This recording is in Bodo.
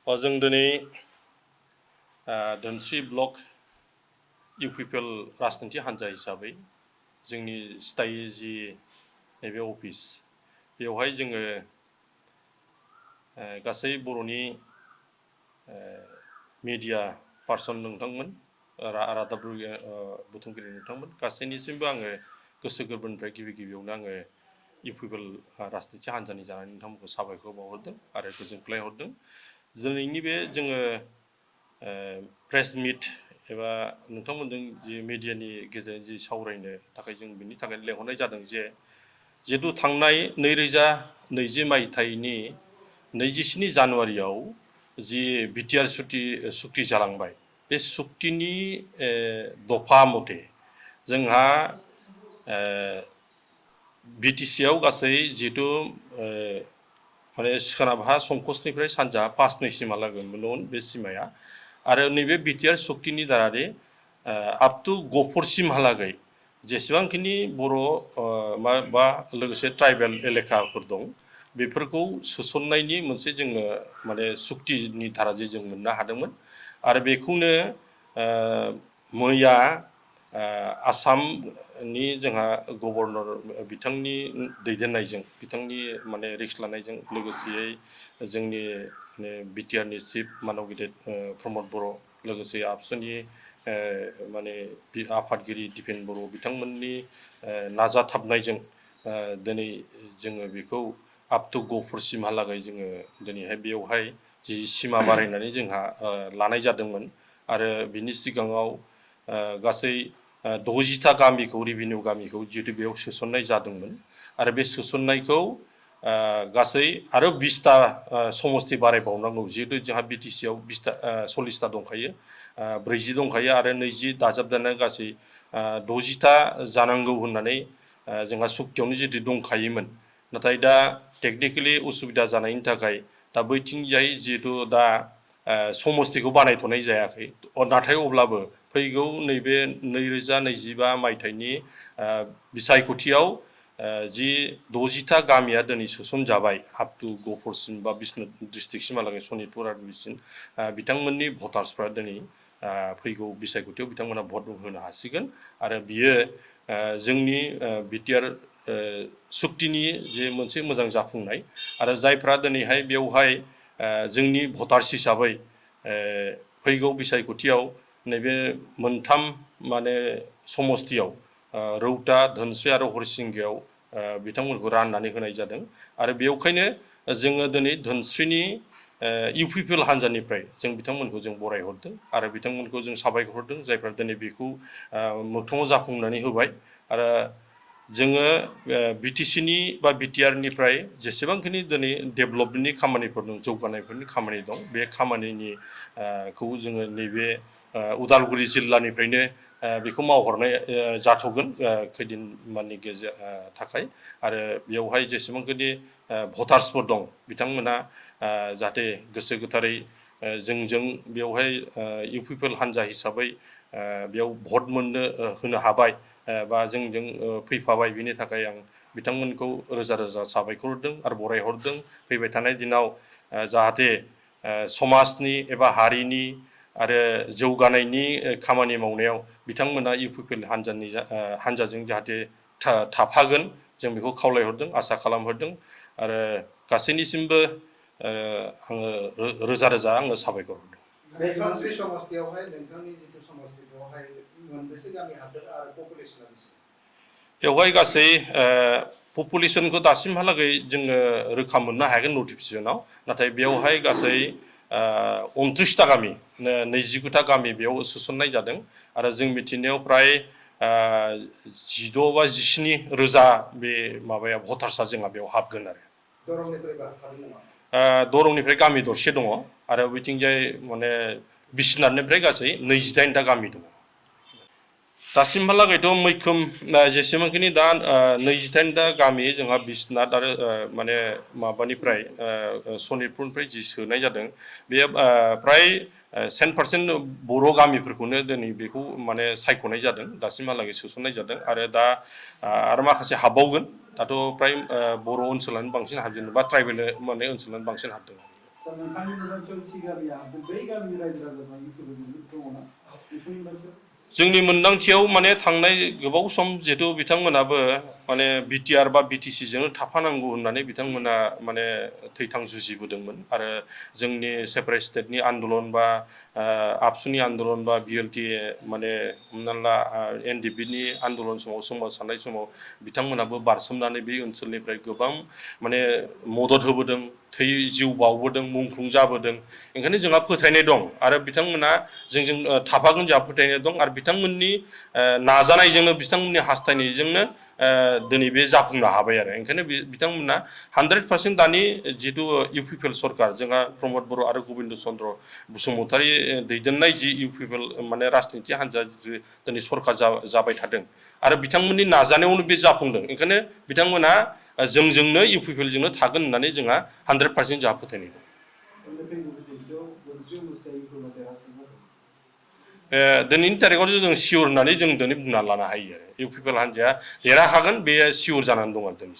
जों दिनै धोनस्रि ब्लक इउपिपिएल राजखान्थि हान्जा हिसाबै जोंनि स्थायी जि नैबे अफिस बेवहाय जोङो गासै बर'नि मिडिया पार्सन नोंथांमोन रादाब बुथुमगिरि नोंथांमोन गासैनिसिमबो आङो गोसो गोरबोनिफ्राय गिबियावनो आङो इउपिपिएल राजखान्थि हान्जानि जानानै नोंथांमोनखौ साबायखर बावहरदों आरो गोजोनग्लाय हरदों। दिनैनि बे जोङो प्रेस मिट एबा नोंथांमोनजों जि मिडियानि गेजेरजों जि सावरायनो थाखाय जों बिनि थाखाय लेंहरनाय जादों जे जिहेतु थांनाय 2020 मायथाइनि 27 जानुवारियाव जि बिटिआर सुक्ति जालांबाय बे सुक्तिनि दफा मथे जोंहा बिटिसिआव गासै जिहेतु माने सोनाबहा संकसनिफ्राय सानजा पासनैसिमहालागैमोन बे सिमाया आरो नैबे बिटिआर सुक्तिनि दारारि आप टु गफुरसिमहालागै जेसेबांखिनि बर' बा लोगोसे ट्राइबेल एलेकाफोर दं बेफोरखौ सोसननायनि मोनसे जोङो माने सुक्तिनि धारा जे जों मोननो हादोंमोन आरो बेखौनो मैया आसामनि जोंहा गभर्नर बिथांनि दैदेननायजों बिथांनि माने रिक्स लानायजों लोगोसेयै जोंनि बिटिआरनि चिफ मानगिरि प्रमद बर' लोगोसे आबसुनि माने आफादगिरि दिपेन बर' बिथांमोननि नाजाथाबनायजों दिनै जोङो बेखौ आप टु गफुरसिमहालागै जोङो दिनैहाय बेवहाय जि सिमा बारायनानै जोंहा लानाय जादोंमोन आरो बिनि सिगाङाव गासै 60टा गामिखौ रेभिनिउ गामिखौ जिहेतु बेयाव सोसननाय जादोंमोन आरो बे सोसननायखौ गासै आरो 20टा समस्ति बारायबावनांगौ जिहेतु जोंहा बिटिसिआव 40टा दंखायो 40 दंखायो आरो 20 दाजाबदेरनाय गासै 60टा जानांगौ होननानै जोंहा सुक्तियावनो जुदि दंखायोमोन नाथाय दा टेकनिकेलि उसुबिदा जानायनि थाखाय दा बैथिंजाय जिहेतु दा समस्तिखौ बानायथ'नाय जायाखै नाथाय अब्लाबो फैगौ नैबे 2025 मायथाइनि बिसायख'थियाव जि 60टा गामिया दिनै सोसनजाबाय आप टु गफुरसिम बा बिश्वनाथ डिस्ट्रिक्टसिमहालागै सनितपुर आर्मिसिम बिथांमोननि भटार्सफ्रा दिनै फैगौ बिसायख'थियाव बिथांमोना भट होनो हासिगोन आरो बियो जोंनि बिटिआर सुक्तिनि जे मोनसे मोजां जाफुंनाय आरो जायफ्रा दिनैहाय बेवहाय जोंनि भटार्स हिसाबै फैगौ बिसायख'थियाव नैबे मोनथाम माने समस्तियाव रौता धोनस्रि आरो हरिसिंगायाव बिथांमोनखौ राननानै होनाय जादों आरो बेवखायनो जोङो दिनै धोनस्रिनि इउपिपिएल हान्जानिफ्राय जों बिथांमोनखौ जों बरायहरदों आरो बिथांमोनखौ जों साबायखर हरदों जायफ्रा दिनै बेखौ मोगथाङाव जाफुंनानै होबाय आरो जोङो बिटिसिनि बा बिटिआरनिफ्राय जेसेबांखिनि दिनै डेभेलपमेन्टनि खामानिफोर दं जौगानायफोरनि खामानि दं बे खामानिनि खौ जोङो नैबे उदालगुरि जिल्लानिफ्रायनो बेखौ मावहरनाय जाथ'गोन खैदिन माननि थाखाय आरो बेवहाय जेसेबांखिनि भटार्सफोर दं बिथांमोना जाहाथे गोसो गोथारै जोंजों बेवहाय इउपिपिएल हान्जा हिसाबै बेयाव भट होनो हाबाय बा जोंजों फैफाबाय बिनि थाखाय आं बिथांमोनखौ रोजा रोजा साबायखर होदों आरो बरायहरदों फैबाय थानाय दिनाव जाहाथे समाजनि एबा हारिनि आरो जौगानायनि खामानि मावनायाव बिथांमोना इउपिपिएल हान्जाजों जाहाथे थाफागोन जों बेखौ खावलायहरदों आसा खालामहरदों आरो गासैनिसिमबो आङो रोजा रोजा आङो साबायखर होदों। बे धोनस्रि समस्तियावहाय नोंथांनि जिथु समस्ति बेवहाय मोनबेसे गामि हाबदों आरो पपुलेसना बेसे? बेवहाय गासै पपुलेसनखौ दासिमहालागै जोङो रोखा मोननो हायाखै नटिफिकेसनाव नाथाय बेवहाय गासै 29टा गामि 29टा गामि बेयाव सोसननाय जादों आरो जों मिथिनायाव प्राय 16 बा 17 रोजा बे माबाया भटार्सआ जोंहा बेयाव हाबगोन आरो दरंनिफ्राय गामि दरसे दङ आरो बिथिंजाय माने बिश्वनाथनिफ्राय गासै 28टा गामि दङ दासिमहालागैथ' मैखोम जेसेबांखिनि दा 28टा गामि जोंहा बिश्वनाथ आरो माने माबानिफ्राय सनितपुरनिफ्राय जि सोनाय जादों बेयो प्राय 10% बर' गामिफोरखौनो दिनै बेखौ माने सायख'नाय जादों दासिमहालागै सोसननाय जादों आरो दा आरो माखासे हाबबावगोन दाथ' प्राय बर' ओनसोलानो बांसिन हाबजेनदों बा ट्राइबेल माने ओनसोलानो बांसिन हाबदों। नोंथांनि मोनदांथियाव जि गामिया बै गामिनि रायजो राजाफ्रा इउपिपिएल दङना नोंथांनि मोनदांथियाव? जोंनि मोनदांथियाव माने थांनाय गोबाव सम जिहेतु बिथांमोनाबो माने बिटिआर बा बिटिसिजोंनो थाफानांगौ होननानै बिथांमोना माने थैथां जुजिबोदोंमोन आरो जोंनि सेपारेट स्टेटनि आन्दलन बा आबसुनि आन्दलन बा बिएलटि माने हमना ला एनडिपिनि आन्दलन समाव सोमावसारनाय समाव बिथांमोनाबो बारसोमनानै बे ओनसोलनिफ्राय गोबां माने मदद होबोदों जिउ बावबोदों मुंख्लं जाबोदों ओंखायनो जोंहा फोथायनाय दं आरो बिथांमोना जोंजों थाफागोन जोंहा फोथायनाय दं आरो बिथांमोननि नाजानायजोंनो बिथांमोननि हास्थायनायजोंनो दिनै बे जाफुंनो हाबाय आरो ओंखायनो बिथांमोना 100% दानि जिथु इउपिपिएल सरकार जोंहा प्रमद बर' आरो गबिन्द चन्द्र बसुमतारी दैदेननाय जि इउपिपिएल माने राजनिति हान्जा दिनै सरकार जाबाय थादों आरो बिथांमोननि नाजानायावनो बे जाफुंदों ओंखायनो बिथांमोना जोंजोंनो इउपिपिएलजोंनो थागोन होननानै जोंहा 100% जोंहा फोथायनाय दं। दिनैनि तारिखाव जों सियर होननानै जों दिनै बुंना लानो हायो आरो इउपिपिएल हान्जाया देरहाखागोन बे सियर जानानै दं आरो दिनै